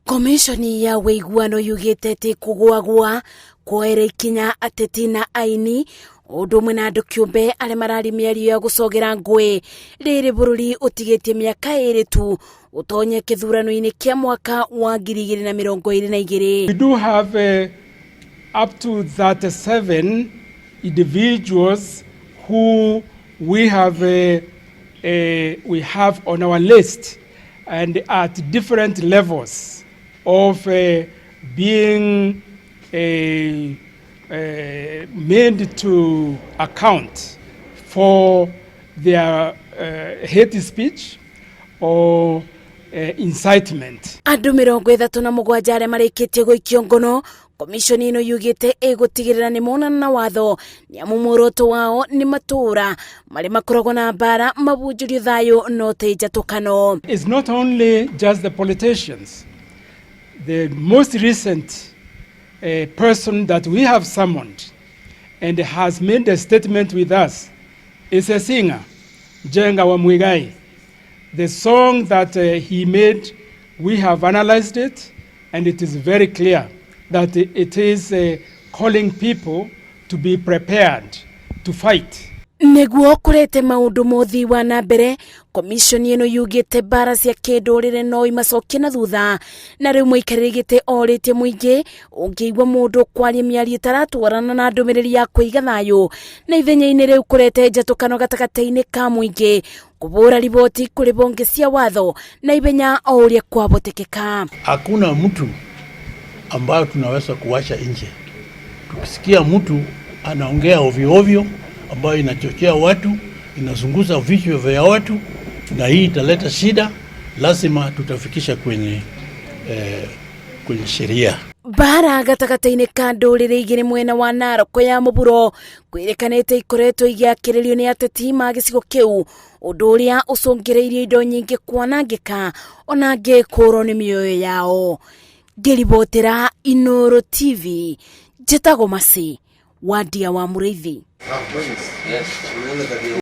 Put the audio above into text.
Komishoni ya wĩiguano yugĩte atĩ kũgwagwa kuoere ikinya ateti na aini ũndũ ũmwe na andũ kĩũmbe arĩa mararia mĩario ya gũcogera ngũĩ rĩrĩ bũrũri ũtigĩtie mĩaka ĩrĩ tu ũtonye kĩthurano-inĩ kĩa mwaka wa 2022. We do have up to 37 individuals who we have on our list and at different levels of being made to account for their hate speech or incitement. Andũ 37 arĩa marĩkĩtie gũikio ngono, komishoni ĩno yugĩte ĩgũtigĩrĩra nĩ monana na watho nĩ amu muoroto wao nĩ matũũra marĩa makoragwo na mbara mabunjũrio thayũ no ti njatũkano. It's not only just the politicians. The most recent person that we have summoned and has made a statement with us is a singer, Njenga wa Muigai. The song that he made, we have analyzed it, and it is very clear that it is calling people to be prepared to fight. Nĩguo kũrete maũndũ mothii wa na mbere, komishoni ĩno yugĩte mbara cia kĩndũrĩrĩ no imacokie na thutha, na rĩu mũikarĩri gĩtĩ orĩtie mũingĩ ũngĩigua mũndũ kwaria mĩario ĩtaratwarana na ndũmĩrĩri ya kũiga thayũ na ithenya-inĩ rĩu kũrete njatũkano gatagatĩ-inĩ ka mũingĩ kũbũra riboti kũrĩ bonge cia watho na ihenya o ũrĩa kwabotekeka. Hakuna mtu ambayo tunaweza kuwacha nje. Tukisikia mtu anaongea ovyo ovyo ambayo inachochea watu, inazunguza vichwa vya watu, na hii italeta shida, lazima tutafikisha kwenye sheria. Mbara gatagatĩ-inĩ ka ndũrĩrĩ igĩrĩ mwena wa Narok ya mũburo kwĩrĩkanĩte ikoretwo igĩakĩrĩrio nĩ ateti ma gĩcigo kĩu, ũndũ ũrĩa ũcũngĩrĩirie indo nyingĩ kwanangĩka ona angĩ kũrwo nĩ mĩoyo yao. Ngĩribotera Inoro TV, njĩtagwo Masi Wandia wa Mũrĩithi.